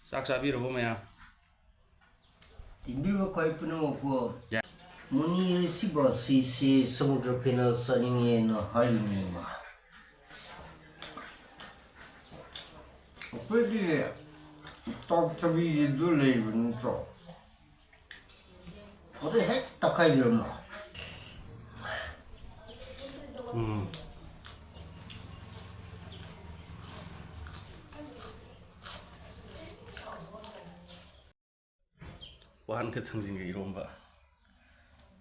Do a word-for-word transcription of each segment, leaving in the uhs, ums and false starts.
ꯆꯥꯛ ꯆꯥꯕꯤꯔꯕꯣ ꯃꯌꯥꯝ? ꯇꯤꯟꯕꯤꯔꯤꯕ ꯈ꯭ꯋꯥꯏ ꯄꯨꯝꯅꯃꯛꯄꯨ ꯌꯥ꯫ ꯃꯨꯅꯤ ꯔꯤꯁꯤꯕ ꯑꯁꯤꯁꯦ ꯁꯃꯨꯗ꯭ꯔ ꯐꯦꯅꯥꯜ ꯆꯥꯅꯤꯡꯉꯦꯅ ꯍꯥꯏꯕꯅꯤ ꯏꯃꯥ꯫ ꯑꯩꯈꯣꯏꯒꯤ ꯇꯥꯎꯊꯕꯤꯒꯤꯗꯨ ꯂꯩꯕ ꯅꯠꯇ꯭ꯔꯣ? ꯑꯗꯨ ꯍꯦꯛ ꯇꯛꯈꯥꯏꯕꯤꯔꯝꯃꯣ꯫ ꯎꯝ꯫ ꯄꯥꯟꯒ ꯊꯥꯡꯖꯤꯡꯒ ꯏꯔꯣꯝꯕ꯫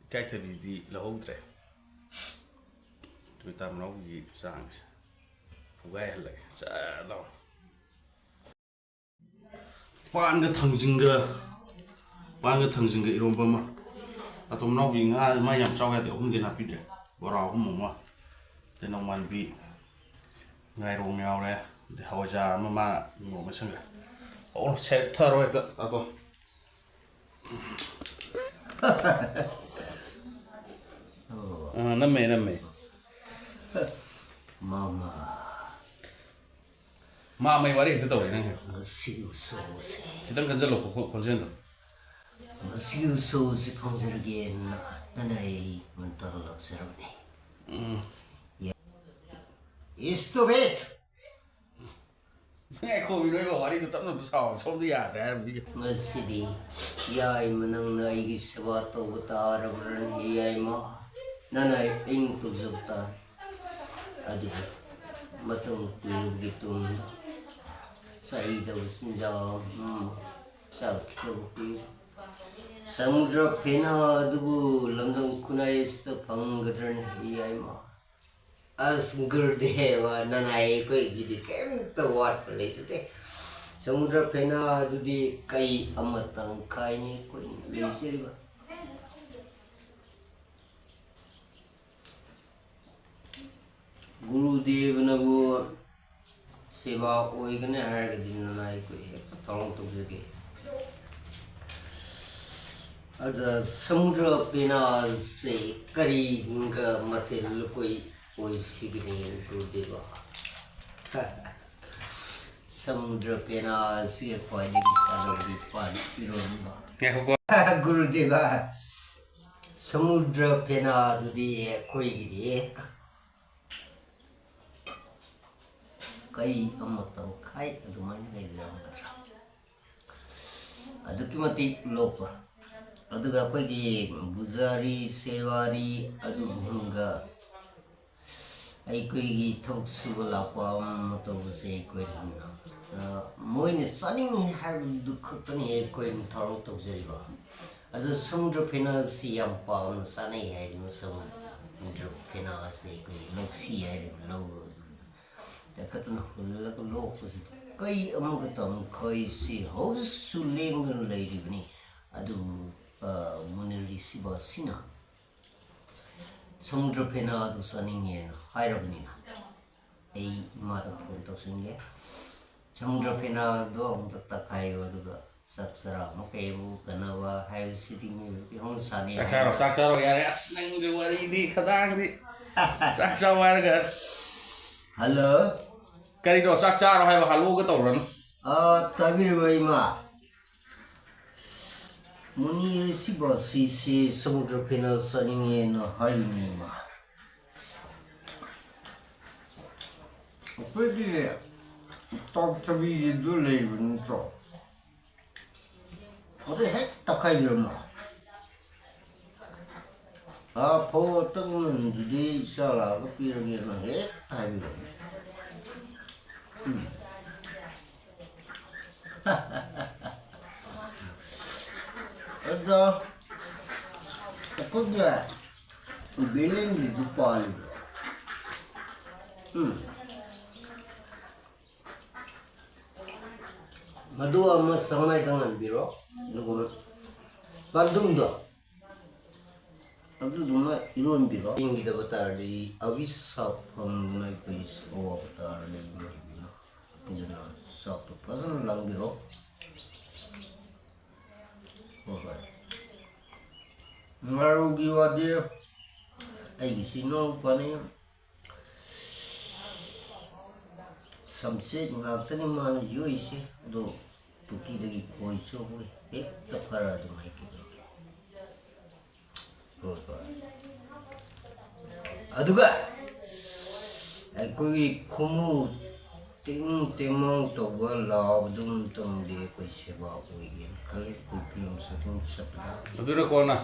ꯏꯀꯥꯏꯊꯕꯤꯗꯤ ꯂꯧꯍꯧꯗ꯭ꯔꯦ꯫ ꯇꯣꯏꯇꯥ ꯃꯅꯥꯎꯒꯤ ꯆꯥꯡꯁꯦ ꯐꯨꯒꯥꯏꯍꯜꯂꯒꯦ꯫ ꯆꯥ ꯂꯥꯎ꯫ ꯄꯥꯟꯒ ꯊꯥꯡꯖꯤꯡꯒ ꯄꯥꯟꯒ ꯊꯥꯡꯖꯤꯡꯒ ꯏꯔꯣꯝꯕ ꯑꯃ꯫ ꯇꯣꯏꯇꯥ ꯃꯅꯥꯎꯒꯤ ꯉꯥ ꯃꯥ ꯌꯥꯝ ꯆꯥꯎ ꯌꯥꯗꯦ, ꯑꯍꯨꯝꯗꯤ ꯍꯥꯞꯄꯤꯗ꯭ꯔꯦ꯫ ꯕꯣꯔꯥ ꯑꯍꯨꯝ ꯑꯃ, ꯑꯗꯩ ꯅꯣꯡꯃꯥꯟꯕꯤ, ꯉꯥꯏꯔꯣꯡ ꯌꯥꯎꯔꯦ, ꯑꯗꯩ ꯍꯋꯥꯏꯖꯥꯔ ꯑꯃ ꯃꯥꯅ ꯃꯣꯔꯣꯛ ꯃꯦꯠꯁꯟꯈ꯭ꯔꯦ꯫ ꯑꯣ, ꯁꯦꯠꯊꯔꯣ ꯍꯦꯛꯇ ꯑꯗꯣ꯫ ꯑꯥ, ꯅꯝꯃꯦ ꯅꯝꯃꯦ꯫ ꯃꯃꯥ꯫ ꯃꯥ ꯃꯩ ꯋꯥꯔꯤ ꯍꯦꯛꯇ ꯇꯧꯔꯦ ꯅꯪ ꯍꯦꯛ꯫ ꯉꯁꯤꯒꯤ ꯎꯁꯣꯞ ꯑꯁꯤ ꯈꯤꯇꯪ ꯀꯟꯖꯜꯂꯣ ꯈꯣ- ꯈꯣ- ꯈꯣꯟꯖꯦꯜꯗꯣ꯫ ꯉꯁꯤꯒꯤ ꯎꯁꯣꯞ ꯑꯁꯤ ꯐꯪꯖꯔꯒꯦꯅ ꯅꯅꯥꯏ ꯉꯟꯇꯥꯅ ꯂꯥꯛꯆꯔꯕꯅꯤ꯫ ꯎꯝ꯫ Stop it! ꯉꯥꯏꯈꯣꯃꯤ ꯅꯣꯏꯕ ꯋꯥꯔꯤꯗꯣ ꯇꯞꯅ ꯑꯝꯇ ꯁꯥꯎ, ꯁꯣꯝꯗ ꯌꯥꯗ꯭ꯔꯦ ꯍꯥꯏꯔꯝꯕꯤꯒꯦ꯫ ꯉꯁꯤꯗꯤ ꯌꯥꯏꯃ ꯅꯪꯅ ꯑꯩꯒꯤ ꯁꯦꯕꯥ ꯇꯧꯕ ꯇꯥꯔꯕ꯭ꯔꯅꯦ ꯌꯥꯏꯃ? ꯅꯅꯥꯏ ꯑꯩꯅ ꯇꯧꯖꯕ ꯇꯥꯔꯦ꯫ ꯑꯗꯨꯕꯨ ꯃꯇꯝ ꯀꯨꯏꯔꯕꯒꯤ ꯇꯨꯡꯗ ꯆꯥꯏꯗꯕ ꯆꯤꯟꯖꯥꯛ ꯑꯃ ꯆꯥꯈꯤꯗꯕ ꯀꯨꯏꯔꯦ꯫ ꯁꯃꯨꯗ꯭ꯔ ꯐꯦꯅꯥ ꯑꯗꯨꯕꯨ ꯂꯝꯗꯝ ꯈꯨꯟꯅꯥꯏ ꯑꯁꯤꯗ ꯐꯪꯒꯗ꯭ꯔꯅꯦ ꯌꯥꯏꯃ? ꯑꯁ ꯒꯨꯔꯨꯗꯦꯕ, ꯅꯅꯥꯏ ꯑꯩꯈꯣꯏꯒꯤꯗꯤ ꯀꯩꯝꯇ ꯋꯥꯠꯄ ꯂꯩꯖꯗꯦ꯫ ꯁꯃꯨꯗ꯭ꯔ ꯐꯦꯅꯥ ꯑꯗꯨꯗꯤ ꯀꯩ ꯑꯃ ꯇꯪꯈꯥꯏꯅꯤ ꯑꯩꯈꯣꯏꯅ ꯂꯩꯖꯔꯤꯕ꯫ ꯒꯨꯔꯨꯗꯦꯕꯅꯕꯨ ꯁꯦꯕꯥ ꯑꯣꯏꯒꯅꯤ ꯍꯥꯏꯔꯒꯗꯤ ꯅꯅꯥꯏ ꯑꯩꯈꯣꯏ ꯍꯦꯛꯇ ꯊꯧꯔꯥꯡ ꯇꯧꯖꯒꯦ꯫ ꯑꯗ ꯁꯃꯨꯗ꯭ꯔ ꯄꯦꯅꯥꯁꯦ ꯀꯔꯤꯒ ꯃꯊꯦꯜ ꯂꯨꯀꯣꯏ ꯑꯣꯏꯁꯤꯒꯅꯤ ꯒꯨꯔꯨꯗꯦꯕ? ꯁꯃꯨꯗ꯭ꯔ ꯐꯦꯅꯥ ꯑꯁꯤꯒꯤ ꯈ꯭ꯋꯥꯏꯗꯒꯤ ꯆꯥꯟꯅꯕꯗꯤ ꯄꯥꯟ ꯏꯔꯣꯟꯕ꯫ ꯉꯥꯏꯈꯣꯀꯣ꯫ ꯒꯨꯔꯨꯗꯦꯕ, ꯁꯃꯨꯗ꯭ꯔ ꯐꯦꯅꯥꯗꯨꯗꯤ ꯑꯩꯈꯣꯏꯒꯤꯗꯤ ꯀꯩ ꯑꯃ ꯇꯪꯈꯥꯏ ꯑꯗꯨꯃꯥꯏꯅ ꯂꯩꯕꯤꯔꯝꯒꯗ꯭ꯔꯥ? ꯑꯗꯨꯛꯀꯤ ꯃꯇꯤꯛ ꯂꯣꯛꯄ꯫ ꯑꯗꯨꯒ ꯑꯩꯈꯣꯏꯒꯤ ꯕꯨꯖꯥꯔꯤ, ꯁꯦꯋꯥꯔꯤ, ꯑꯗꯨꯒꯨꯝꯕ ꯑꯩꯈꯣꯏꯒꯤ ꯊꯕꯛ ꯁꯨꯕ ꯂꯥꯛꯄ ꯑꯃ ꯇꯧꯕꯁꯦ ꯑꯩꯈꯣꯏꯅ, ꯑ, ꯃꯣꯏꯅ ꯆꯥꯅꯤꯡꯉꯤ ꯍꯥꯏꯕꯗꯨ ꯈꯛꯇꯅꯤ ꯑꯩꯈꯣꯏꯅ ꯊꯧꯔꯥꯡ ꯇꯧꯖꯔꯤꯕ꯫ ꯑꯗꯨ ꯁꯃꯨꯗ꯭ꯔ ꯐꯦꯅꯥꯁꯤ ꯌꯥꯝ ꯄꯥꯝꯅ ꯆꯥꯅꯩ ꯍꯥꯏꯗꯨꯅ ꯁꯃꯨꯗ꯭ꯔ ꯐꯦꯅꯥꯁꯤ ꯑꯩꯈꯣꯏꯒꯤ ꯂꯧꯁꯤ ꯍꯥꯏꯔꯤꯕ ꯂꯧ ꯑꯗꯨꯗ ꯇꯦꯛꯈꯠꯇꯅ ꯍꯨꯜꯂꯒ ꯂꯣꯛꯄꯁꯤꯗ ꯀꯩ ꯑꯃꯒ ꯇꯪꯈꯥꯏꯁꯤ ꯍꯧꯖꯤꯛꯁꯨ ꯂꯦꯡꯗꯅ ꯂꯩꯔꯤꯕꯅꯤ꯫ ꯑꯗꯨꯕꯨ, ꯑ, ꯃꯨꯅꯤꯔ ꯔꯤꯁꯤꯕ ꯑꯁꯤꯅ ꯁꯃꯨꯗ꯭ꯔ ꯐꯦꯅꯥ ꯑꯗꯨ ꯆꯥꯅꯤꯡꯉꯦꯅ ꯍꯥꯏꯔꯕꯅꯤꯅ ꯑꯩ ꯏꯃꯥꯗ ꯐꯣꯟ ꯇꯧꯁꯤꯟꯒꯦ꯫ ꯁꯃꯨꯗ꯭ꯔ ꯐꯦꯅꯥꯗꯣ ꯑꯃꯨꯛꯇ ꯇꯛꯈꯥꯏꯌꯨ, ꯑꯗꯨꯒ ꯆꯥꯛ ꯆꯔꯥ ꯑꯃ ꯀꯩ ꯑꯃꯨꯛ ꯀꯟꯅꯕ ꯍꯥꯏꯕꯁꯤꯗꯤ ꯃꯤꯑꯣꯏꯕꯒꯤ ꯍꯧꯅꯁꯥꯅꯤ꯫ ꯆꯥꯛ ꯆꯥꯔꯣ, ꯆꯥꯛ ꯆꯥꯔꯣ, ꯌꯥꯔꯦ꯫ ꯑꯁ, ꯅꯪꯒꯤ ꯋꯥꯔꯤꯗꯤ ꯈꯗꯥꯡꯗꯤ꯫ ꯆꯥꯛ ꯆꯥꯎ ꯍꯥꯏꯔꯒ꯫ ꯍꯜꯂꯣ꯫ ꯀꯔꯤꯅꯣ? ꯆꯥꯛ ꯆꯥꯔꯣ ꯍꯥꯏꯕ ꯍꯜꯂꯣꯒ ꯇꯧꯔꯅꯨ꯫ ꯑ, ꯇꯥꯕꯤꯔꯤꯕ ꯏꯃꯥ? ꯃꯨꯅꯤꯔ ꯔꯤꯁꯤꯕ ꯑꯁꯤꯁꯦ ꯁꯃꯨꯗ꯭ꯔ ꯐꯦꯅꯥ ꯆꯥꯅꯤꯡꯉꯦꯅ ꯍꯥꯏꯕꯅꯤ ꯏꯃꯥ꯫ ꯑꯩꯈꯣꯏꯒꯤ ꯇꯥꯎꯊꯕꯤꯒꯤꯗꯨ ꯂꯩꯕ ꯅꯠꯇ꯭ꯔꯣ? ꯑꯗꯨ ꯍꯦꯛ ꯇꯛꯈꯥꯏꯕꯤꯔꯝꯃꯣ꯫ ꯑꯥ, ꯐꯧ ꯑꯇꯛꯅꯕꯗꯨꯗꯤ ꯏꯆꯥ ꯂꯥꯛꯑꯒ ꯄꯤꯔꯒꯦꯅ ꯍꯦꯛ ꯍꯥꯏꯕꯤꯔꯝꯃꯣ꯫ ꯎꯝ꯫ ꯑꯗꯣ ꯑꯩꯈꯣꯏꯒꯤ ꯕꯦꯂꯦꯟꯗ꯭ꯔꯤꯗꯨ ꯄꯥꯜꯂꯤꯕ꯭ꯔꯣ? ꯎꯝ꯫ ꯃꯗꯨ ꯑꯃ ꯆꯥꯡꯃꯥꯏꯗ ꯉꯥꯟꯕꯤꯔꯣ, ꯑꯗꯨꯒ ꯄꯥꯟꯗꯨꯝꯗꯣ ꯑꯗꯨꯗꯨꯃ ꯏꯔꯣꯟꯕꯤꯔꯣ꯫ ꯌꯦꯡꯈꯤꯗꯕ ꯇꯥꯔꯗꯤ ꯑꯚꯤꯁꯥꯞ ꯐꯪꯗꯨꯅ ꯑꯩꯈꯣꯏ ꯑꯋꯥꯕ ꯇꯥꯔ ꯂꯩꯕꯅ ꯑꯣꯏꯕꯅ, ꯑꯗꯨꯅ ꯆꯥꯛꯇꯣ ꯐꯖꯅ ꯂꯥꯡꯕꯤꯔꯣ꯫ ꯍꯣꯏ ꯍꯣꯏ꯫ ꯉꯥꯔꯧꯒꯤ ꯋꯥꯗꯤ ꯑꯩꯒꯤꯁꯨ ꯏꯅꯥꯎꯄꯥꯅꯤ꯫ ꯆꯝꯆꯦꯠ ꯉꯥꯛꯇꯅꯤ ꯃꯥꯅ ꯌꯣꯛꯏꯁꯦ꯫ ꯑꯗꯣ ꯄꯨꯈ꯭ꯔꯤꯗꯒꯤ ꯈꯣꯏ ꯆꯣꯞꯄꯒ ꯍꯦꯛꯇ ꯐꯔ ꯑꯗꯨꯝ ꯍꯩꯈꯤꯕꯅꯤ꯫ ꯍꯣꯏ, ꯍꯣꯏ꯫ ꯑꯗꯨꯒ ꯑꯩꯈꯣꯏꯒꯤ ꯈꯨꯃꯨ ꯇꯤꯡ ꯇꯤꯡꯃꯥꯡ ꯇꯧꯕ ꯂꯥꯎꯕꯗꯨ ꯑꯃꯇꯪꯗꯤ ꯑꯩꯈꯣꯏ ꯁꯦꯕꯥ ꯑꯣꯏꯒꯦꯅ ꯈꯜꯂꯤ꯫ ꯑꯩꯈꯣꯏ ꯐꯤꯂꯝ ꯁꯨꯇꯤꯡ ꯆꯠꯄꯗ꯫ ꯑꯗꯨꯅ ꯀꯣꯟꯅ꯫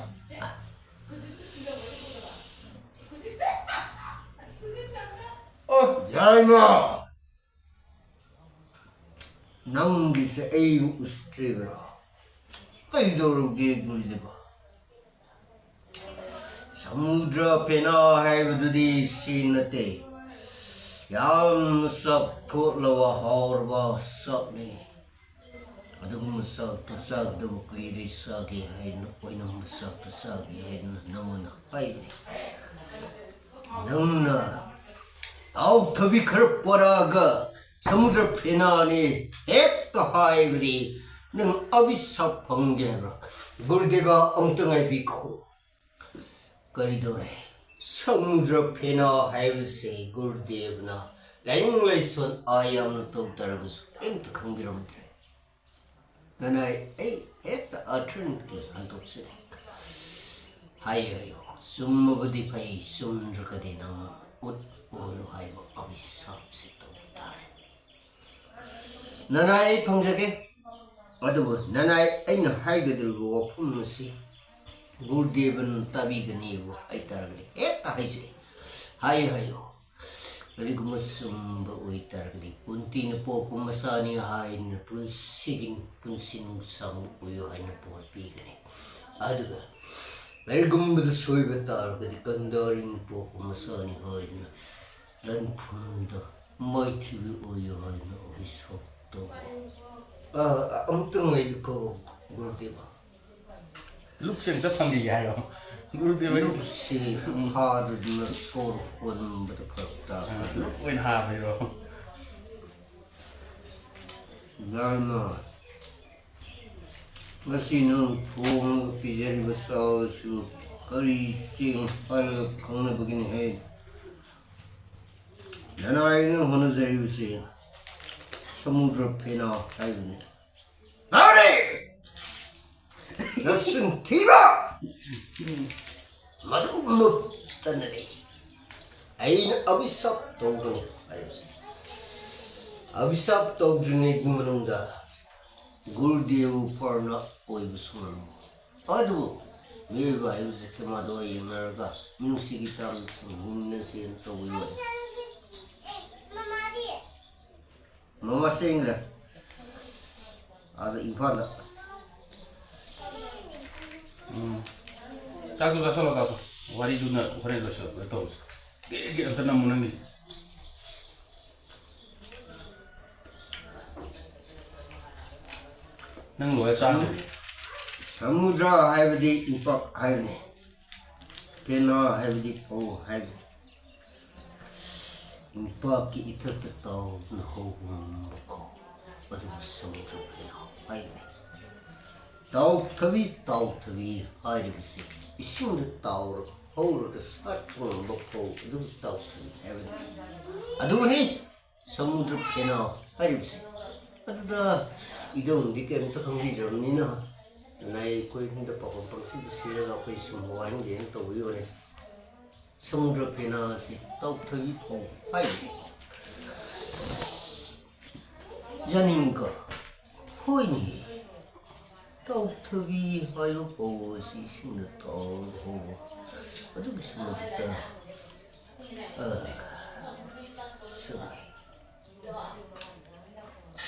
ꯑꯣ꯫ ꯌꯥꯏꯃ! ꯅꯪꯒꯤꯁꯦ ꯑꯩꯕꯨ ꯎꯁꯤꯠꯇ꯭ꯔꯤꯕ꯭ꯔꯣ? ꯀꯩꯗꯧꯔꯒꯦ ꯒꯨꯔꯨꯗꯦꯕ? ꯁꯃꯨꯗ꯭ꯔ ꯐꯦꯅꯥ ꯍꯥꯏꯕꯗꯨꯗꯤ ꯁꯤ ꯅꯠꯇꯦ꯫ ꯌꯥꯝꯅ ꯆꯥꯛ ꯊꯣꯠꯂꯕ ꯍꯥꯎꯔꯕ ꯆꯥꯛꯅꯤ꯫ ꯑꯗꯨꯒꯨꯝꯕ ꯆꯥꯛꯇꯣ ꯆꯥꯒꯗꯕ ꯀꯨꯏꯔꯦ, ꯆꯥꯒꯦ ꯍꯥꯏꯅ, ꯑꯣꯏꯅꯝꯕ ꯆꯥꯛꯇꯣ ꯆꯥꯒꯦ ꯍꯥꯏꯅ ꯅꯪꯉꯣꯟꯗ ꯍꯥꯏꯕꯅꯤ꯫ ꯅꯪꯅ ꯇꯥꯎꯊꯕꯤ ꯈꯔ ꯄꯣꯔꯛꯑꯒ ꯁꯃꯨꯗ꯭ꯔ ꯐꯦꯅꯥꯅꯤ ꯍꯦꯛꯇ ꯍꯥꯏꯕꯗꯤ ꯅꯪ ꯑꯚꯤꯁꯥꯞ ꯐꯪꯒꯦ ꯍꯥꯏꯕ꯭ꯔꯥ? ꯒꯨꯔꯨꯗꯦꯕ, ꯑꯃꯨꯛꯇ ꯉꯥꯏꯕꯤꯈꯣ꯫ ꯀꯔꯤꯗꯧꯔꯦ? ꯁꯃꯨꯗ꯭ꯔ ꯐꯦꯅꯥ ꯍꯥꯏꯕꯁꯤ ꯒꯨꯔꯨꯗꯦꯕꯅ ꯂꯥꯏꯅꯤꯡ ꯂꯥꯏꯁꯣꯟ ꯑꯥ ꯌꯥꯝꯅ ꯇꯧ ꯇꯥꯔꯒꯁꯨ ꯀꯔꯤꯝꯇ ꯈꯪꯕꯤꯔꯝꯗ꯭ꯔꯦ꯫ ꯅꯅꯥꯏ ꯑꯩ ꯍꯦꯛꯇ ꯑꯊ꯭ꯔꯨꯟꯀꯤ ꯍꯟꯗꯣꯛꯆꯔꯦ꯫ ꯍꯥꯏꯌꯨ, ꯍꯥꯏꯌꯨ, ꯆꯨꯝꯃꯕꯗꯤ ꯐꯩ, ꯆꯨꯝꯗ꯭ꯔꯒꯗꯤ ꯅꯪ ꯎꯠ ꯑꯣꯜꯂꯨ ꯍꯥꯏꯕ ꯑꯚꯤꯁꯥꯞꯁꯦ ꯇꯧꯕ ꯇꯥꯔꯦ꯫ ꯅꯅꯥꯏ ꯑꯩ ꯐꯪꯖꯒꯦ, ꯑꯗꯨꯕꯨ ꯅꯅꯥꯏ ꯑꯩꯅ ꯍꯥꯏꯒꯗꯧꯔꯤꯕ ꯋꯥꯐꯝ ꯑꯁꯤ ꯒꯨꯔꯨꯗꯦꯕꯅ ꯇꯥꯕꯤꯒꯅꯤꯕꯨ ꯍꯥꯏꯇꯥꯔꯒꯗꯤ ꯍꯦꯛꯇ ꯍꯥꯏꯖꯩ꯫ ꯍꯥꯏꯌꯨ, ꯍꯥꯏꯌꯨ꯫ ꯀꯔꯤꯒꯨꯝꯕ ꯆꯨꯝꯕ ꯑꯣꯏꯇꯥꯔꯒꯗꯤ ꯀꯨꯟꯇꯤꯅ ꯄꯣꯛꯄ ꯃꯆꯥꯅꯤ ꯍꯥꯏꯅ ꯄꯨꯟꯁꯤꯒꯤ, ꯄꯨꯟꯁꯤ ꯅꯨꯡꯁꯥꯡꯕ ꯑꯣꯏꯌꯨ ꯍꯥꯏꯅ ꯕꯣꯔ ꯄꯤꯒꯅꯤ꯫ ꯑꯗꯨꯒ ꯀꯔꯤꯒꯨꯝꯕꯗ ꯁꯣꯏꯕ ꯇꯥꯔꯒꯗꯤ ꯒꯟꯙꯥꯔꯤꯅ ꯄꯣꯛꯄ ꯃꯆꯥꯅꯤ ꯍꯥꯏꯗꯨꯅ ꯂꯟ ꯊꯨꯝꯗ ꯃꯥꯏꯊꯤꯕ ꯑꯣꯏꯌꯨ ꯍꯥꯏꯅ ꯑꯣꯏ ꯁꯣꯛꯇꯧꯕ꯫ ꯑꯥ, ꯑꯃꯨꯛꯇꯪ ꯂꯩꯕꯤꯀꯣ, ꯒꯨꯔꯨꯗꯦꯕ꯫ ꯂꯨꯛꯁꯦ ꯑꯝꯇ ꯐꯪꯈꯤꯒꯦ ꯍꯥꯏꯌꯣ꯫ ꯒꯨꯔꯨꯗꯦꯕ, ꯑꯩ ꯂꯨꯛꯁꯤ ꯐꯥꯗꯗꯅ ꯁꯣꯔ ꯍꯣꯟꯕꯗ ꯐꯔꯛ ꯇꯥꯕ꯫ ꯑꯥ, ꯂꯨꯛ ꯑꯣꯏꯅ ꯍꯥꯞꯄꯤꯔꯣ? ꯌꯥꯏꯃ, ꯉꯁꯤ ꯅꯪ ꯊꯣꯡꯉꯒ ꯄꯤꯖꯔꯤꯕ ꯆꯥꯛ ꯑꯁꯤꯕꯨ ꯀꯔꯤ ꯆꯦꯡ ꯍꯥꯏꯔꯒ ꯈꯪꯅꯕꯒꯤꯅꯤ ꯍꯦ? ꯅꯅꯥꯏꯅ ꯍꯣꯠꯅꯖꯔꯤꯕꯁꯤ ꯁꯃꯨꯗ꯭ꯔ ꯐꯦꯅꯥꯎ ꯍꯥꯏꯕꯅꯤ꯫ ꯇꯥꯔꯦ! ꯅꯆꯤꯟ ꯊꯤꯕ! ꯃꯗꯨꯃꯛꯇꯅꯅꯤ ꯑꯩꯅ ꯑꯚꯤꯁꯥꯞ ꯇꯧꯒꯅꯤ ꯍꯥꯏꯕꯁꯦ꯫ ꯑꯚꯤꯁꯥꯞ ꯇꯧꯗ꯭ꯔꯤꯉꯩꯒꯤ ꯃꯅꯨꯡꯗ ꯒꯨꯔꯨꯗꯦꯕ ꯄꯔꯅ ꯑꯣꯏꯕꯁꯨ ꯉꯝꯃꯤ꯫ ꯑꯗꯨꯕꯨ ꯃꯤꯑꯣꯏꯕ ꯍꯥꯏꯕꯁꯤ ꯀꯦꯃꯥꯗꯣ ꯌꯦꯡꯅꯔꯒ ꯃꯤꯅꯨꯡꯁꯤꯒꯤ ꯇꯥꯡꯁꯨ ꯍꯤꯡꯅꯁꯦꯅ ꯇꯧꯕꯤꯕꯅꯤ꯫ ꯃꯃꯥ ꯆꯦꯟꯈ꯭ꯔꯦ꯫ ꯑꯥꯗ ꯏꯝꯐꯥꯜꯗ꯫ ꯎꯝ꯫ ꯆꯥꯛꯇꯨ ꯆꯥꯁꯜꯂꯣ, ꯆꯥꯛꯇꯣ꯫ ꯋꯥꯔꯤꯗꯨꯅ ꯍꯣꯔꯦꯟ ꯂꯣꯏꯁꯤꯜꯂꯛꯄꯗ ꯇꯧꯔꯁꯤ꯫ ꯒꯦ ꯒꯦ ꯑꯝꯇ ꯅꯝꯃꯨ ꯅꯪꯒꯤ꯫ ꯅꯪ ꯂꯣꯏꯔ ꯆꯥꯗ꯭ꯔꯤ꯫ ꯁꯃꯨꯗ꯭ꯔ ꯍꯥꯏꯕꯗꯤ ꯏꯄꯥꯛ ꯍꯥꯏꯕꯅꯤ꯫ ꯄꯦꯅꯥ ꯍꯥꯏꯕꯗꯤ ꯐꯧ ꯍꯥꯏꯕꯅꯤ꯫ ꯏꯄꯥꯛꯀꯤ ꯏꯊꯛꯇ ꯇꯥꯎꯗꯨꯅ ꯍꯧꯕ ꯉꯝꯕ ꯐꯧ ꯑꯗꯨꯕꯨ ꯁꯃꯨꯗ꯭ꯔ ꯄꯦꯅꯥ ꯍꯥꯏꯕꯅꯤ꯫ ꯇꯥꯎꯊꯕꯤ, ꯇꯥꯎꯊꯕꯤ ꯍꯥꯏꯔꯤꯕꯁꯤ ꯏꯁꯤꯡꯗ ꯇꯥꯎꯔ ꯍꯧꯔꯒ ꯁꯥꯠꯄ ꯉꯝꯕ ꯐꯧ ꯑꯗꯨꯕꯨ ꯇꯥꯎꯊꯕꯤ ꯍꯥꯏꯕꯅꯤ꯫ ꯑꯗꯨꯕꯨꯅꯤ ꯁꯃꯨꯗ꯭ꯔ ꯐꯦꯅꯥꯎ ꯍꯥꯏꯔꯤꯕꯁꯤ꯫ ꯑꯗꯨꯗ ꯏꯙꯧꯗꯤ ꯀꯔꯤꯝꯇ ꯈꯪꯕꯤꯗ꯭ꯔꯕꯅꯤꯅ, ꯂꯥꯏ ꯑꯩꯈꯣꯏ ꯌꯨꯝꯗ ꯄꯥꯐꯝ ꯄꯪꯁꯤꯗ ꯁꯤꯔꯒ ꯑꯩꯈꯣꯏ ꯁꯨꯝ ꯋꯥꯍꯟꯒꯦꯅ ꯇꯧꯕꯤꯕꯅꯦ꯫ ꯁꯃꯨꯗ꯭ꯔ ꯐꯦꯅꯥꯎ ꯑꯁꯤ ꯇꯥꯎꯊꯕꯤ ꯐꯧ ꯍꯥꯏꯔꯤꯕꯁꯤ꯫ ꯌꯥꯅꯤꯡꯉꯤꯀꯣ? ꯍꯣꯏꯅꯦ꯫ ꯇꯥꯎꯊꯕꯤ ꯍꯥꯏꯕ ꯐꯧ ꯑꯁꯤ ꯏꯁꯤꯡꯗ ꯇꯥꯎꯔꯒ ꯍꯧꯕ꯫ ꯑꯗꯨꯒꯤꯁꯨ ꯃꯊꯛꯇ, ꯑ, ꯆꯨꯝꯃꯤ꯫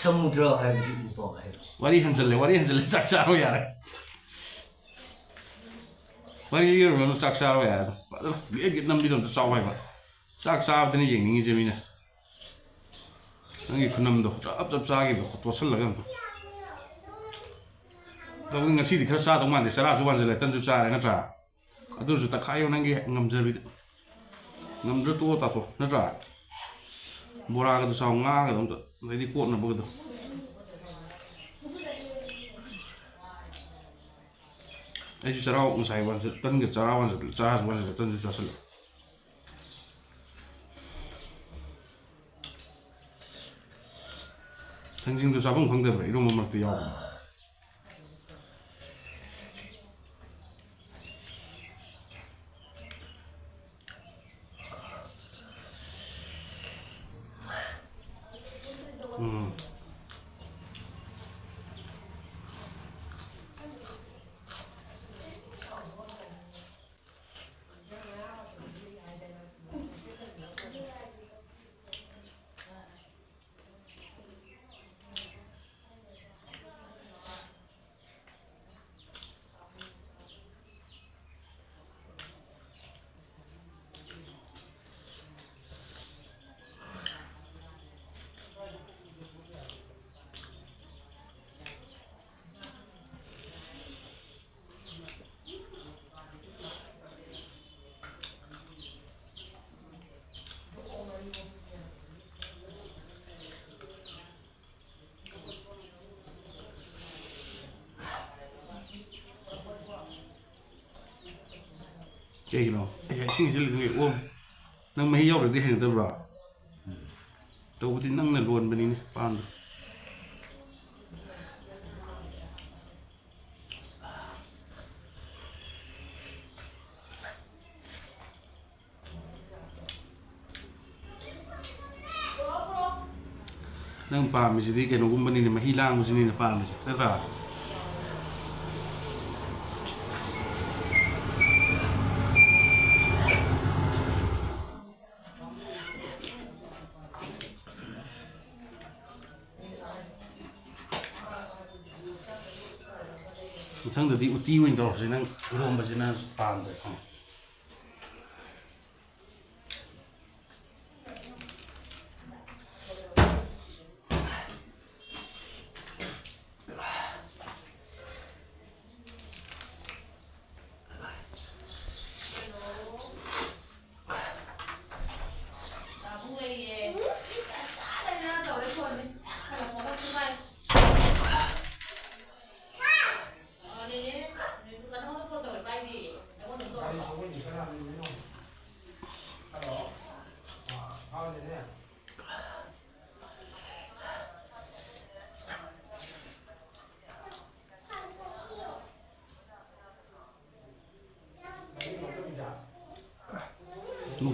ꯁꯃꯨꯗ꯭ꯔ ꯍꯥꯏꯕꯗꯤ ꯏꯄꯥꯛ ꯍꯥꯏꯕ꯫ ꯋꯥꯔꯤ ꯍꯟꯖꯜꯂꯦ, ꯋꯥꯔꯤ ꯍꯟꯖꯜꯂꯦ, ꯆꯥꯛ ꯆꯥꯔꯣ ꯌꯥꯔꯦ꯫ ꯋꯥꯔꯤ ꯂꯤꯔꯨꯔꯅꯨ, ꯆꯥꯛ ꯆꯥꯔꯣ ꯌꯥꯔꯦ꯫ ꯑꯗꯨꯝ ꯐꯖꯅ ꯒꯦꯠ ꯒꯦꯠ ꯅꯝꯕꯤꯗꯣ ꯑꯝꯇ ꯆꯥꯎ ꯍꯥꯏꯕ꯫ ꯆꯥꯛ ꯆꯥꯕꯗꯅꯤ ꯌꯦꯡꯅꯤꯡꯉꯤꯁꯦ ꯃꯤꯅ꯫ ꯅꯪꯒꯤ ꯈꯨꯅꯝꯗꯣ ꯆꯞ ꯆꯞ ꯆꯥꯈꯤꯕꯗꯣ ꯇꯣꯠꯁꯜꯂꯒ ꯑꯝꯇ꯫ ꯇꯧꯕꯗꯤ ꯉꯁꯤꯗꯤ ꯈꯔ ꯆꯥꯗꯧ ꯃꯥꯟꯗꯦ, ꯆꯔꯥꯁꯨ ꯋꯥꯟꯁꯤꯜꯂꯦ, ꯇꯟꯁꯨ ꯆꯥꯔꯦ ꯅꯠꯇ꯭ꯔꯥ? ꯑꯗꯨꯁꯨ ꯇꯛꯈꯥꯏꯌꯣ ꯅꯪꯒꯤ ꯉꯝꯖꯕꯤꯗ꯫ ꯉꯝꯗ꯭ꯔ ꯇꯣꯛꯑꯣ ꯇꯥꯊꯣꯛ ꯅꯠꯇ꯭ꯔꯥ? ꯕꯣꯔꯥꯒꯗꯣ ꯆꯥꯎ, ꯉꯥꯒꯗꯣ ꯑꯝꯇ, ꯑꯗꯩꯗꯤ ꯀꯣꯠꯅꯕꯒꯗꯣ꯫ ꯑꯩꯁꯨ ꯆꯔꯥ ꯉꯁꯥꯏ ꯋꯥꯟꯁꯤꯜ-, ꯇꯟꯒ ꯆꯔꯥ ꯋꯥꯟꯁꯤꯜ-, ꯆꯔꯥꯁꯨ ꯋꯥꯟꯁꯤꯜꯂꯦ, ꯇꯟꯁꯨ ꯆꯥꯁꯤꯜꯂꯦ꯫ ꯊꯥꯡꯖꯤꯡꯗꯣ ꯆꯥꯐꯝ ꯈꯪꯗꯕ꯭ꯔꯥ? ꯏꯔꯣꯝꯕ ꯃꯔꯛꯇ ꯌꯥꯎꯕꯅꯦ꯫ ꯎꯝ꯫ ꯀꯩꯒꯤꯅꯣ? ꯑꯦ, ꯏꯁꯤꯡ ꯍꯩꯖꯤꯜꯂꯤꯗꯨꯅꯦ꯫ ꯑꯣ, ꯅꯪ ꯃꯍꯤ ꯌꯥꯎꯗ꯭ꯔꯗꯤ ꯍꯩꯅꯗꯕ꯭ꯔꯣ? ꯇꯧꯕꯗꯤ ꯅꯪꯅ ꯂꯣꯟꯕꯅꯤꯅꯦ, ꯄꯥꯟꯗꯣ꯫ ꯅꯪ ꯄꯥꯝꯃꯤꯁꯤꯗꯤ ꯀꯩꯅꯣꯒꯨꯝꯕꯅꯤꯅꯦ, ꯃꯍꯤ ꯂꯥꯡꯕꯁꯤꯅꯤꯅꯦ ꯄꯥꯝꯃꯤꯁꯦ, ꯅꯠꯇ꯭ꯔꯥ? ꯃꯊꯪꯗꯗꯤ ꯎꯇꯤ ꯑꯣꯏꯅ ꯇꯧꯔꯁꯤ, ꯅꯪ ꯏꯔꯣꯝꯕꯁꯤꯅ ꯄꯥꯝꯗ꯭ꯔꯦ꯫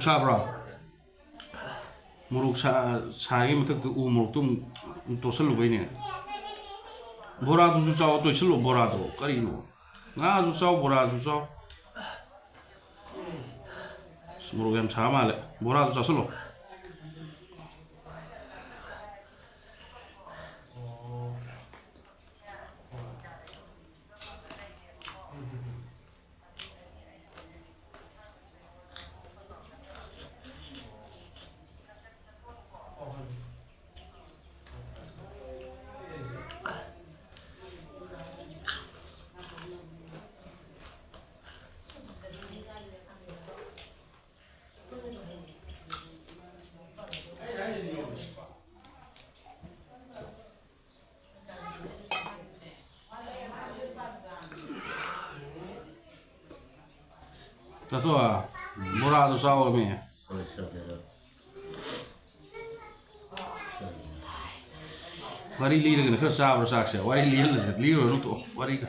ꯁꯥꯕ꯭ꯔꯣ? ꯃꯣꯔꯣꯛ ꯁꯥ-, ꯁꯥꯔꯤꯉꯩ ꯃꯊꯛꯇ ꯎ ꯃꯣꯔꯣꯛꯇꯣ ꯑꯃꯨꯛ ꯇꯣꯠꯁꯜꯂꯨꯕꯩꯅꯦ꯫ ꯕꯣꯔꯥꯗꯨꯁꯨ ꯆꯥꯎ, ꯇꯣꯏꯁꯜꯂꯣ ꯕꯣꯔꯥꯗꯣ꯫ ꯀꯔꯤꯅꯣ? ꯉꯥꯁꯨ ꯆꯥꯎ, ꯕꯣꯔꯥꯁꯨ ꯆꯥꯎ꯫ ꯑꯁ, ꯃꯣꯔꯣꯛ ꯌꯥꯝ ꯁꯥ ꯃꯥꯜꯂꯦ꯫ ꯕꯣꯔꯥꯗꯣ ꯆꯥꯁꯜꯂꯣ꯫ ꯆꯥꯊꯣꯛꯑ? ꯕꯣꯔꯥꯗꯣ ꯆꯥꯎꯑꯃꯤ꯫ ꯍꯣꯏ, ꯆꯥꯒꯦ꯫ ꯋꯥꯔꯤ ꯂꯤꯔꯒꯅ ꯈꯔ ꯆꯥꯕ꯭ꯔꯥ ꯆꯥꯛꯁꯦ? ꯋꯥꯔꯤ ꯂꯤꯍꯜꯂꯁꯦ꯫ ꯂꯤꯔꯨꯔꯅꯨ, ꯇꯣꯛꯑꯣ ꯋꯥꯔꯤꯒ꯫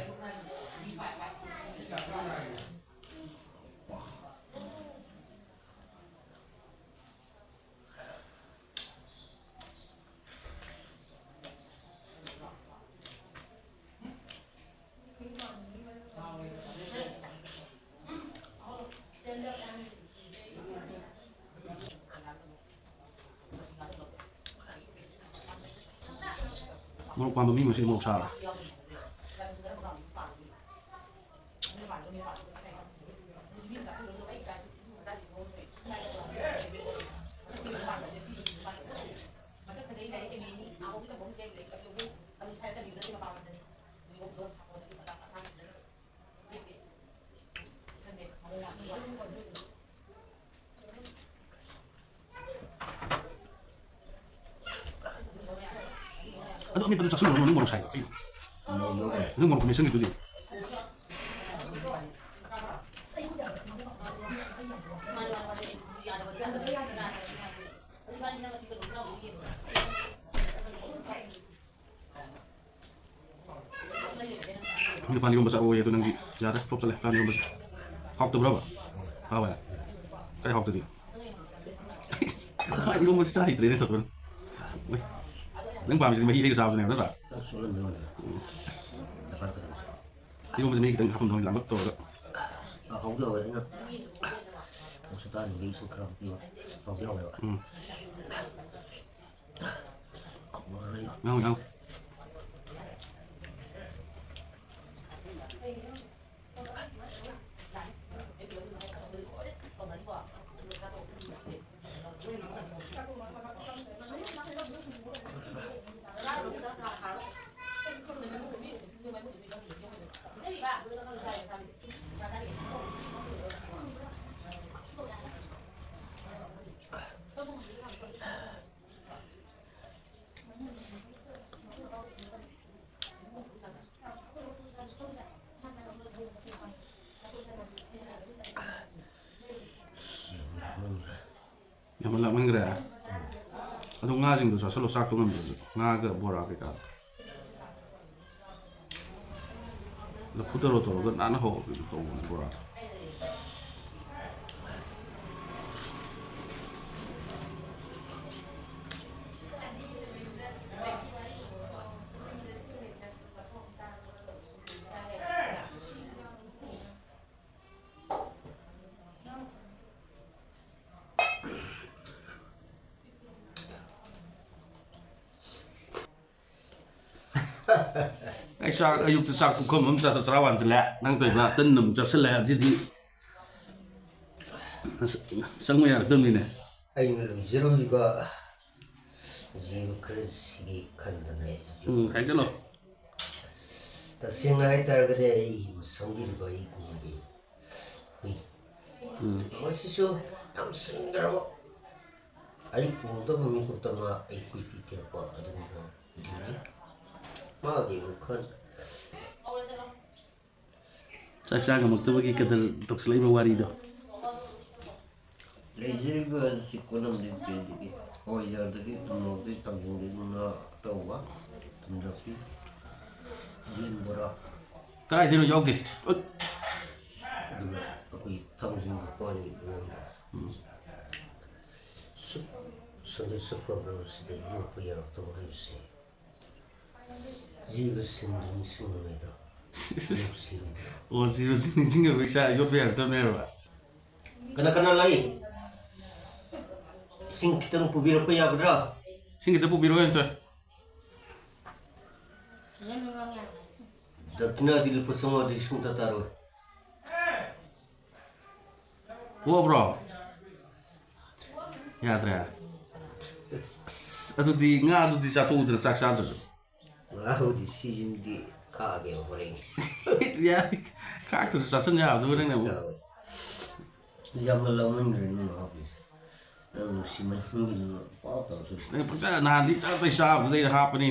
ꯃꯣꯔꯣꯛ ꯄꯥꯝꯕ ꯃꯤ ꯑꯃꯁꯦ ꯃꯣꯔꯣꯛ ꯁꯥꯔ꯫ ꯑꯗꯣ ꯑꯃꯦꯠꯄꯗꯣ ꯆꯥꯁꯤꯜꯂꯨꯔꯣ, ꯅꯪ ꯃꯣꯔꯣꯛ ꯁꯥꯏꯗꯣ꯫ ꯀꯩꯅꯣ? ꯅꯪ ꯃꯣꯔꯣꯛ ꯃꯦꯠꯁꯟꯈꯤꯗꯨꯗꯤ꯫ ꯅꯨꯄꯥꯅ ꯏꯔꯣꯝꯕ ꯆꯥꯔꯛꯑꯣꯌꯦ, ꯑꯗꯣ ꯅꯪꯗꯤ ꯌꯥꯔꯦ, ꯐ꯭ꯂꯣꯞ ꯆꯠꯂꯦ, ꯄꯥꯟ ꯏꯔꯣꯝꯕꯁꯦ꯫ ꯍꯥꯎꯇꯕ꯭ꯔꯕ? ꯍꯥꯎꯋꯦ꯫ ꯀꯩ ꯍꯥꯎꯇꯗꯤ? ꯀꯃꯥꯏꯅ ꯏꯔꯣꯝꯕꯁꯤ ꯆꯥ ꯍꯩꯇ꯭ꯔꯦꯅꯦ ꯇꯧꯗꯣꯏꯅꯦ꯫ ꯎꯏ꯫ ꯅꯪ ꯄꯥꯝꯃꯤꯁꯤꯗꯤ ꯃꯍꯤ ꯍꯩꯔ ꯆꯥꯕꯗꯨꯅꯦꯕ ꯅꯠꯇ꯭ꯔꯥ? ꯅꯪ ꯁꯣꯜꯂꯝꯕꯩ ꯋꯥꯅꯤꯗ꯫ ꯑꯁ꯫ ꯗꯔꯀꯥꯔ ꯈꯛꯇꯪꯁꯨ꯫ ꯏꯔꯣꯝꯕꯁꯤ ꯃꯍꯤ ꯈꯤꯇꯪ ꯍꯥꯞꯐꯝꯗꯧꯅꯤ ꯂꯥꯡꯂꯞ ꯇꯧꯔꯒ꯫ ꯑ, ꯍꯧꯗꯤ ꯍꯧꯋꯦ꯫ ꯑꯩꯅ ꯅꯪꯁꯨ ꯇꯥꯅꯤꯡꯉꯦ, ꯏꯁꯤꯡ ꯈꯔ ꯍꯥꯞꯄꯤꯌꯣ꯫ ꯍꯧꯗꯤ ꯍꯧꯋꯦꯕ꯫ ꯎꯝ꯫ ꯍꯧꯕ ꯉꯥꯡꯉꯩꯗꯣ꯫ ꯉꯥꯡꯉꯨ, ꯉꯥꯡꯉꯨ꯫ ꯌꯥꯝꯃꯟ ꯂꯥꯛꯃꯟꯈ꯭ꯔꯦ꯫ ꯑꯗꯣ ꯉꯥꯁꯤꯡꯗꯣ ꯆꯥꯁꯤꯜꯂꯣ, ꯆꯥꯛꯇꯣ ꯉꯝꯗ꯭ꯔꯁꯨ꯫ ꯉꯥꯒ ꯕꯣꯔꯥ ꯀꯩꯀꯥ꯫ ꯂꯐꯨ ꯇꯔꯣ ꯇꯧꯔꯒ ꯅꯥꯟꯅ ꯍꯧꯕ-, ꯍꯧꯕꯅꯦ ꯕꯣꯔꯥꯗꯣ꯫ ꯑꯩ ꯆꯥꯛ, ꯑꯌꯨꯛꯇ ꯆꯥꯛ ꯄꯨꯈꯝ ꯑꯃ ꯆꯥ-, ꯆꯔꯥ ꯋꯥꯟꯁꯤꯜꯂꯦ꯫ ꯅꯪ ꯇꯧꯔꯤꯕ ꯇꯟ ꯑꯃ ꯆꯥꯁꯤꯜꯂꯦ꯫ ꯑꯗꯨꯗꯤ ꯑꯁ, ꯆꯪꯕ ꯌꯥꯔꯛꯇꯕꯅꯤꯅꯦ꯫ ꯑꯩꯅ ꯂꯣꯏꯖꯔꯨꯔꯤꯕ ꯖꯤꯕ ꯈꯔꯁꯤꯒꯤ ꯈꯟꯗꯅ ꯑꯩꯁꯨ ꯎꯝ, ꯍꯥꯏꯖꯜꯂꯣ꯫ ꯇꯁꯦꯡꯅ ꯍꯥꯏꯇꯥꯔꯒꯗꯤ ꯑꯩꯕꯨ ꯁꯪꯕꯤꯔꯤꯕ ꯑꯩ ꯏꯄꯨꯒꯤ ꯍꯨꯏ꯫ ꯎꯝ꯫ ꯃꯁꯤꯁꯨ ꯌꯥꯝ ꯁꯤꯡꯈ꯭ꯔꯕ꯫ ꯑꯩ ꯎꯗꯕ ꯃꯤꯀꯨꯞꯇ ꯃꯥ ꯑꯩ ꯀꯣꯏꯊꯤ ꯊꯤꯔꯛꯄ ꯑꯗꯨꯒꯨꯝꯕ ꯍꯨꯏꯅꯤ꯫ ꯃꯥꯒꯤ ꯋꯥꯈꯜ ꯆꯥꯛ ꯆꯥ ꯉꯝꯃꯛꯇꯕꯒꯤ ꯀꯗꯔ ꯇꯧꯁꯤꯜꯂꯛꯏꯕ ꯋꯥꯔꯤꯗꯣ꯫ ꯂꯩꯖꯔꯤꯕ ꯑꯁꯤ ꯀꯣꯠꯂꯝꯗꯒꯤ ꯀꯩꯗꯒꯤ ꯍꯋꯥꯏꯖꯥꯔꯗꯒꯤ ꯊꯨꯝꯃꯣꯛꯇꯒꯤ ꯊꯥꯡꯖꯤꯡꯗꯒꯤ ꯉꯥ ꯑꯇꯥꯎꯕ ꯊꯨꯝꯖꯥꯛꯄꯤ ꯌꯦꯟ ꯕꯣꯔꯥ ꯀꯗꯥꯏꯗꯩꯅꯣ ꯌꯥꯎꯗꯦ꯫ ꯎꯠ꯫ ꯑꯗꯨꯒ ꯑꯩꯈꯣꯏ ꯊꯥꯡꯖꯤꯡꯒ ꯄꯥꯟꯒ ꯏꯔꯣꯟꯕ꯫ ꯎꯝ꯫ ꯁꯨꯛ ꯁꯟꯗꯦ ꯆꯠꯄ ꯍꯧꯔꯛꯄꯁꯤꯗ ꯌꯣꯠꯄ ꯌꯥꯔꯛꯇꯕ ꯍꯥꯏꯕꯁꯤ ꯖꯤꯕꯁꯤꯡꯗ ꯅꯤꯡꯁꯤꯡꯂꯤꯉꯩꯗ ꯅꯨꯡꯁꯤꯔꯝꯃꯤ꯫ ꯑꯣ, ꯖꯤꯕꯁꯤꯡ ꯅꯤꯡꯁꯤꯡꯉꯕ ꯏꯆꯥ ꯌꯣꯠꯄ ꯌꯥꯔꯛꯇꯕꯅꯦꯕ꯫ ꯀꯅꯥ ꯀꯅꯥ ꯂꯩ? ꯏꯁꯤꯡ ꯈꯤꯇꯪ ꯄꯨꯕꯤꯔꯛꯄ ꯌꯥꯒꯗ꯭ꯔꯥ? ꯏꯁꯤꯡ ꯈꯤꯇꯪ ꯄꯨꯕꯤꯔꯛꯑꯣ, ꯍꯦꯟꯊꯣꯏ꯫ ꯗꯈꯤꯅꯥꯗꯤ ꯂꯨꯄꯥ ꯆꯥꯝꯃꯉꯥꯗꯤ ꯁꯨꯡꯇ ꯇꯥꯔꯣꯏ꯫ ꯄꯣꯛꯑꯕ꯭ꯔꯣ? ꯌꯥꯗ꯭ꯔꯦ꯫ ꯑꯁ, ꯑꯗꯨꯗꯤ ꯉꯥꯗꯨꯗꯤ ꯆꯥꯊꯣꯛꯎꯗꯅ, ꯆꯥꯛ ꯆꯥꯗ꯭ꯔꯁꯨ꯫ ꯉꯥꯕꯨꯗꯤ ꯁꯤꯖꯤꯟꯗꯤ ꯈꯥꯛꯑꯒꯦ ꯍꯣꯔꯦꯟ꯫ ꯌꯥꯏ, ꯈꯥꯛꯇ꯭ꯔꯁꯨ ꯆꯥꯁꯤꯟ ꯌꯥꯕꯗꯨꯕꯨ ꯅꯪꯅ ꯑꯃꯨꯛ꯫ ꯆꯥꯎꯋꯦ꯫ ꯌꯥꯝꯅ ꯂꯧꯃꯟꯈ꯭ꯔꯦ ꯅꯪꯅ ꯍꯥꯞꯄꯤꯁꯦ꯫ ꯅꯪ ꯅꯨꯡꯁꯤꯃꯟꯕꯒꯤ ꯅꯪ ꯄꯥꯎ ꯇꯧꯁꯨ꯫ ꯅꯪ ꯄꯪꯆꯥ-, ꯅꯍꯥꯟꯗꯤ ꯆꯥꯕꯩ ꯆꯥꯕꯗꯨꯗ ꯑꯩꯅ ꯍꯥꯞꯄꯅꯤ꯫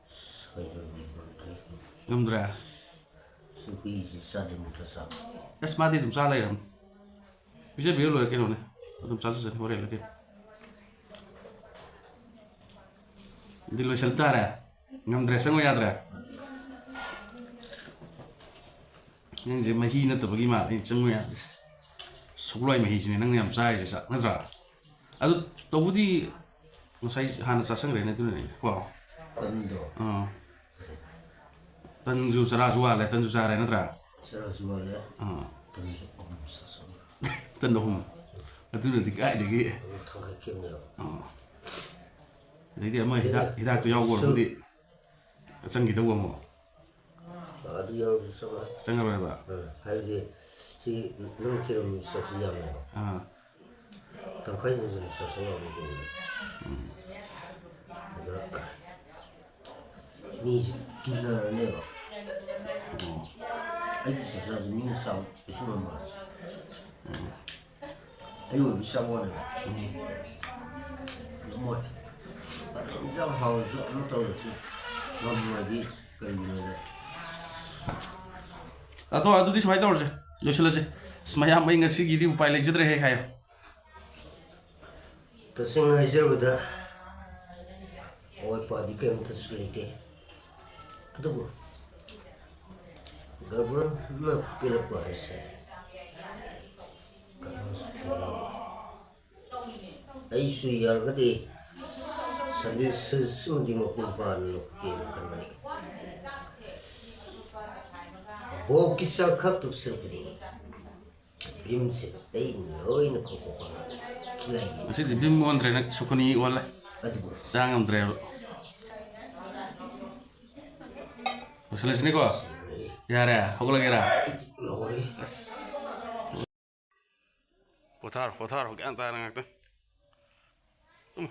ꯑꯁ, ꯑꯩꯁꯨ ꯑꯗꯨꯝ ꯉꯝꯗ꯭ꯔꯦ꯫ ꯉꯝꯗ꯭ꯔꯦ? ꯁꯤ ꯍꯨꯏꯁꯤ ꯆꯥꯅꯤꯡꯗ꯭ꯔ ꯆꯥ꯫ ꯑꯁ, ꯃꯥꯗꯤ ꯑꯗꯨꯝ ꯆꯥ ꯂꯩꯔꯝꯅꯤ꯫ ꯄꯤꯖꯕꯤꯔ ꯂꯣꯏꯔꯦ ꯀꯩꯅꯣꯅꯦ꯫ ꯑꯗꯨꯝ ꯆꯥꯖꯁꯅꯤ ꯍꯣꯔꯦꯟꯂ ꯀꯩꯅꯣ꯫ ꯑꯗꯨꯗꯤ ꯂꯣꯏꯁꯤꯟ ꯇꯥꯔꯦ꯫ ꯉꯝꯗ꯭ꯔꯦ, ꯆꯪꯉꯨ ꯌꯥꯗ꯭ꯔꯦ꯫ ꯅꯪꯁꯦ ꯃꯍꯤ ꯅꯠꯇꯕꯒꯤ ꯃꯥꯜꯂꯦ, ꯑꯩꯅ ꯆꯪꯉꯨ ꯌꯥꯗ꯭ꯔꯤꯁꯦ꯫ ꯁꯒꯣꯜ ꯍꯋꯥꯏ ꯃꯍꯤꯁꯤꯅꯦ ꯅꯪꯅ ꯌꯥꯝ ꯆꯥꯔꯤꯁꯦ ꯆꯥꯛ, ꯅꯠꯇ꯭ꯔꯥ? ꯑꯗꯨ ꯇꯧꯕꯨꯗꯤ ꯉꯁꯥꯏ ꯍꯥꯟꯅ ꯆꯥꯁꯟꯈ꯭ꯔꯦꯅꯦ, ꯑꯗꯨꯅꯅꯦ ꯀꯣ꯫ ꯇꯟꯗꯣ꯫ ꯑꯥ꯫ ꯇꯟꯁꯨ ꯆꯔꯥꯁꯨ ꯋꯥꯜꯂꯦ, ꯇꯟꯁꯨ ꯆꯥꯔꯦ, ꯅꯠꯇ꯭ꯔꯥ? ꯆꯔꯥꯁꯨ ꯋꯥꯜꯂꯦ꯫ ꯑꯥ꯫ ꯇꯟꯁꯨ ꯑꯍꯨꯝ ꯆꯥꯁꯜꯂꯦ꯫ ꯇꯟ ꯑꯍꯨꯝ꯫ ꯑꯗꯨꯅꯗꯤ ꯀꯥꯏꯗꯒꯤ꯫ ꯑꯗꯨ ꯊꯥꯡꯒꯠꯈꯤꯕꯅꯦꯕ꯫ ꯑꯥ꯫ ꯑꯗꯩꯗꯤ ꯑꯃ ꯍꯤꯗꯥꯛ, ꯑꯦ, ꯍꯤꯗꯥꯛꯇꯣ ꯌꯥꯎꯕ ꯁꯨ- ꯑꯣꯏꯔꯕꯨꯗꯤ ꯆꯪꯈꯤꯗꯧꯕ ꯑꯃꯨꯛ꯫ ꯑꯗꯨ ꯌꯥꯎꯔꯁꯨ ꯆꯪꯉꯣꯏ꯫ ꯆꯪꯉꯔꯣꯏꯕ꯫ ꯎꯝ, ꯍꯥꯏꯕꯗꯤ ꯁꯤ ꯅꯪ ꯊꯤꯔꯝꯃꯤ ꯆꯥꯛꯁꯤ ꯌꯥꯝꯃꯦꯕ꯫ ꯑꯥ꯫ ꯇꯪꯈꯥꯏ ꯍꯦꯟꯖꯤꯟꯅ ꯆꯥꯁꯤꯜꯂꯛꯑꯕꯅꯤ ꯀꯩꯅꯣ꯫ ꯎꯝ꯫ ꯑꯗ ꯃꯤꯁꯦ ꯀꯤꯅꯔꯅꯦꯕ꯫ ꯑꯣ꯫ ꯑꯩꯒꯤ ꯆꯥꯛꯆꯥꯁꯦ ꯃꯤꯅ ꯆꯥꯕ ꯀꯩꯁꯨ ꯉꯝꯃꯣꯏ꯫ ꯎꯝ꯫ ꯑꯩ ꯑꯣꯏꯕ ꯆꯞ ꯃꯥꯟꯅꯩꯕ꯫ ꯎꯝ꯫ ꯉꯝꯃꯣꯏ꯫ ꯐꯅ ꯏꯟꯖꯥꯡ ꯍꯥꯎꯔꯁꯨ ꯑꯃ ꯇꯧꯔꯁꯨ ꯉꯝꯃꯣꯏꯗꯤ ꯀꯔꯤꯒꯤꯅꯣꯗ꯫ ꯑꯗꯣ ꯑꯗꯨꯗꯤ ꯁꯨꯃꯥꯏꯅ ꯇꯧꯔꯁꯦ, ꯂꯣꯏꯁꯤꯜꯂꯁꯦ꯫ ꯑꯁ, ꯃꯌꯥꯝ, ꯑꯩ ꯉꯁꯤꯒꯤꯗꯤ ꯎꯄꯥꯏ ꯂꯩꯖꯗ꯭ꯔꯦꯍꯦ ꯍꯥꯏꯌꯣ꯫ ꯇꯁꯦꯡꯅ ꯍꯥꯏꯖꯔꯕꯗ ꯑꯋꯥꯠꯄꯗꯤ ꯀꯔꯤꯝꯇꯁꯨ ꯂꯩꯇꯦ꯫ ꯑꯗꯨꯕꯨ ꯒꯕꯔꯅꯔꯅ ꯄꯤꯔꯛꯄ ꯍꯥꯏꯁꯦ ꯀꯩꯅꯣꯁꯨ ꯊꯦꯡꯅꯩ꯫ ꯑꯩꯁꯨ ꯌꯥꯔꯒꯗꯤ ꯁꯟꯗꯦ ꯁꯤꯃꯗꯤ ꯃꯄꯨꯡ ꯐꯥꯅ ꯂꯧꯈꯠꯀꯦꯅ ꯈꯟꯕꯅꯤ꯫ ꯕꯣꯛꯀꯤ ꯆꯥꯛ ꯈꯛ ꯇꯣꯛꯁꯤꯜꯂꯛꯄꯅꯤ꯫ ꯚꯤꯝꯁꯦ ꯑꯇꯩ ꯂꯣꯏꯅ ꯈꯣꯛꯄ ꯈꯣꯠꯂꯒ ꯈꯤꯂꯥꯏꯒꯤ ꯉꯁꯤꯗꯤ ꯚꯤꯝ ꯑꯣꯟꯗ꯭ꯔꯦ, ꯅꯪ ꯁꯨꯀꯨꯅꯤ ꯑꯣꯜꯂꯦ꯫ ꯑꯗꯨꯕꯨ ꯆꯥ ꯉꯝꯗ꯭ꯔꯦꯕ꯫ ꯂꯣꯏꯁꯤꯜꯂꯁꯤꯅꯦꯀꯣ꯫ ꯌꯥꯔꯦ, ꯍꯧꯒꯠꯂꯒꯦꯔꯥ? ꯂꯣꯏꯔꯦ꯫ ꯑꯁ꯫ ꯄꯣꯊꯥꯔꯣ, ꯄꯣꯊꯥꯔꯣ, ꯒ꯭ꯌꯥꯟ ꯇꯥꯅ ꯉꯥꯛꯇꯪ꯫ ꯎꯝ,